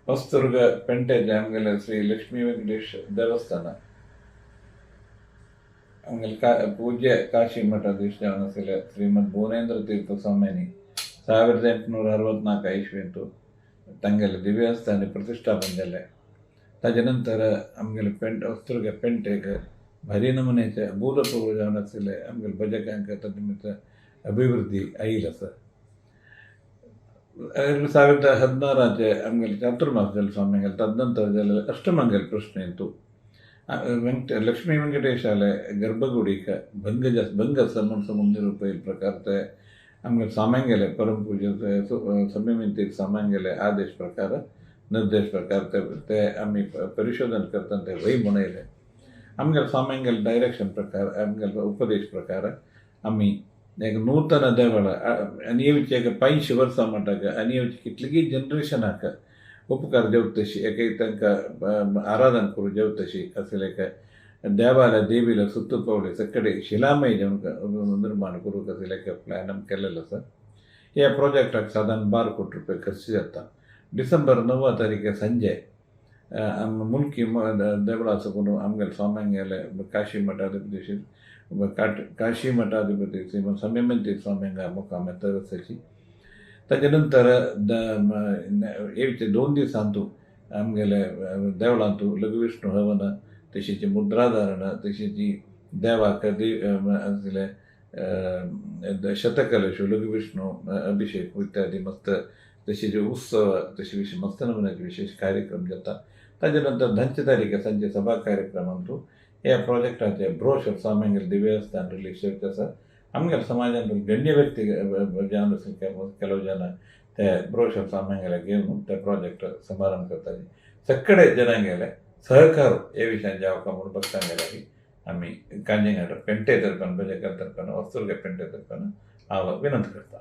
ಹೊಸದುರ್ಗ ಪೆಂಟೆ आमगेले श्री लक्ष्मी ವೆಂಕಟೇಶ್ ದೇವಸ್ಥಾನ ಆಮೇಲೆ ಪೂಜ್ಯ ಕಾಶಿ ಮಠಾಧೀಶ जावन ಶ್ರೀಮದ್ ಭುವನೇಂದ್ರ ತೀರ್ಥ ಸ್ವಾಮಿನಿ 1864 ಇಸ್ವಿಂತು तांगेले दिव्यस्थानी प्रतिष्ठापन जालें. ताजे नंतर आमगेले पेंट ಹೊಸದುರ್ಗ ಪೆಂಟೆಗೆ भारी नमुन्याचे अभूतपूर्व जावन आशिल्ले आमगेले भजकांक ताजे निमित्त अभिवृद्धी आयिल्ली आसा. 2016 आमगेले चातुर्मास जाले स्वाम्यांगेले, तदनंतर जाले अष्टमंगल प्रश्नेंतु लक्ष्मी ವೆಂಕಟೇಶಾಲೆ ಗರ್ಭಗುಡಿಕ ಭಂಗ ಭಂಗ ಸಮನ್ ಮುಂದಿರುವ ಪ್ರಕಾರ ते आमगेले स्वाम्यांगेले परम पूज्य संयमीन स्वाम्यांगेले आदेश प्रकार निर्देश प्रकार ते ते आमी परिशोधन करतना ते वय म्हणयले. आमगेले स्वाम्यांगेले डायरेक्शन प्रकार, आमगेले उपदेश प्रकार आमी एक नूतन देवळ आनी येवचे एक 500 वर्सां म्हणटाक आनी येवचे कितलीगी जनरेशनाक उपकार जेवतशी एक तांकां आराधन करूं जेवतशी असले एक देवालय देवीला सुत्तू पावले सकडे शिलामय जेवण निर्माण करूंक असले एक प्लॅन आमी केलेलो आसा. ह्या प्रोजेक्टाक सादारण 12 कोटी रुपया खर्च जाता. डिसेंबर 9 तारीख संजे मुल्की देवळा साकून आमगेले स्वाम्यांगेले काशी मठाधिपती काशी मठाधिपती श्रीमंत संयमंती स्वाम्यांगा मुक्काम तरसाची. ताजे नंतर येवचे 2 दिसांतू आमगेले देवळांतू लघुविष्णू हवन, तशीच मुद्राधारण, तशीच देवाक आसले शतकलश, लघुविष्णू अभिषेक इत्यादी मस्त तशीच उत्सव तशी विशेष मस्त नमुन्याचे विशेष कार्यक्रम जाता. ताजे नंतर 10 तारीख संजे सभा कार्यक्रमांतू ह्या प्रोजेक्टाचे ब्रोशर स्वाम्यांगेले दिव्यस्थान रिलीज जावचे आसा. आमगेले समाजांत गण्य व्यक्ती जावन ಕೆಲವು ಜನ ते ब्रोशर स्वाम्यांगेले घेवन ते प्रोजेक्ट समारंभ करताले. सगळे जनांगेले सहकार हे विशयान जावका म्हणून भक्तांगेले आमी कांजिंगाट पेंटे तर्फान भजकर तर्फान वस्तुर्ग पेंटे तर्फान हांव विनंती करता.